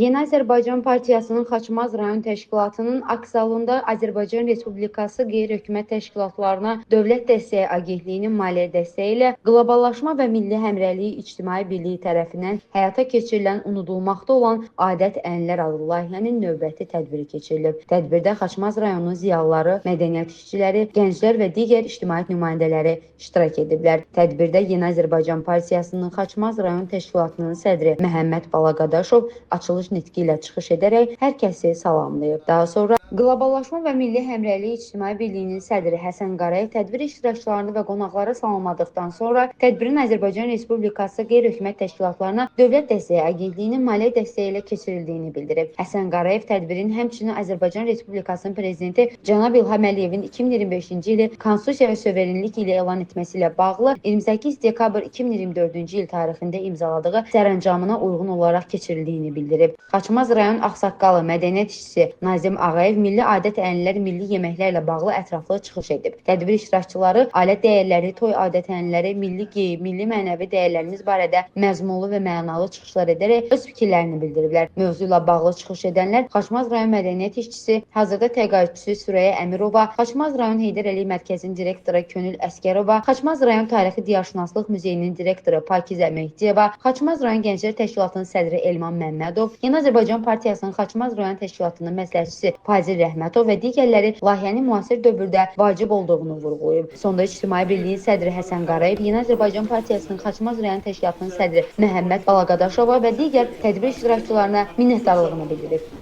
Yeni Azərbaycan Partiyasının Xaçmaz rayon təşkilatının Akzalında Azərbaycan Respublikası Qeyri-Hökumət Təşkilatlarına Dövlət Dəstəyi Agentliyinin maliyyə dəstəyi ilə Qloballaşma və Milli Həmrəylik İctimai Birliyi tərəfindən həyata keçirilən unudulmaqda olan adət-ənənələr adlı layihənin növbəti tədbiri keçirilib. Tədbirdə Xaçmaz rayonunun ziyalıları, mədəniyyət işçiləri, gənclər və digər ictimaiyyət nümayəndələri iştirak ediblər. Tədbirdə Yeni Azərbaycan Partiyasının Xaçmaz rayon təşkilatının sədri Məhəmməd Balaqadaşov açılış nitqi ilə çıxış edərək hər kəsi salamlayıb. Daha sonra Qloballaşma və Milli Həmrəylik İctimai Birliyinin sədri Həsən Qarayev tədbir iştirakçılarını və qonaqları salamladıqdan sonra tədbirin Azərbaycan Respublikası Qeyri-Hökumət Təşkilatlarına Dövlət Dəstəyi Agentliyinin maliyyə dəstəyi ilə keçirildiyini bildirib. Həsən Qarayev tədbirin həmçinin Azərbaycan Respublikasının Prezidenti cənab İlham Əliyevin 2025-ci ili Konstitusiya və Suverenlik ili elan etməsi ilə bağlı 28 dekabr 2024-cü il tarixində imzaladığı sərəncamına uyğun olaraq keçirildiyini bildirib. Xaçmaz rayon ağsaqqalı mədəniyyət işçisi Nazim Ağayev milli adət-ənənələr, milli yeməklərlə bağlı ətraflı çıxış edib. Tədbir iştirakçıları ailə dəyərləri, toy adət-ənənələri, milli geyim, milli mənəvi dəyərlərimiz barədə məzmunlu və mənalı çıxışlar edərək öz fikirlərini bildiriblər. Mövzu ilə bağlı çıxış edənlər Xaçmaz rayon mədəniyyət işçisi, hazırda təqaüdçüsü Sürəya Əmirova, Xaçmaz rayon Heydər Əliyev Mərkəzinin direktoru Könül Əsgərova, Xaçmaz rayon Tarixi Diyarşünaslıq Muzeyinin direktoru Pakizə Mehdiyeva, Xaçmaz rayon Gənclər Təşkilatının sədri Elman Məmmədov, Yeni Azərbaycan Partiyasının Xaçmaz rayon təşkilatının məsləhətçisi Fazil Rəhmətov və digərləri layihənin müasir dövrdə vacib olduğunu vurğulayıb. Sonda İctimai Birliyin sədri Həsən Qarayev, Yeni Azərbaycan Partiyasının Xaçmaz rayon təşkilatının sədri Məhəmməd Balaqadaşova və digər tədbir iştirakçılarına minnətdarlığını bildirib.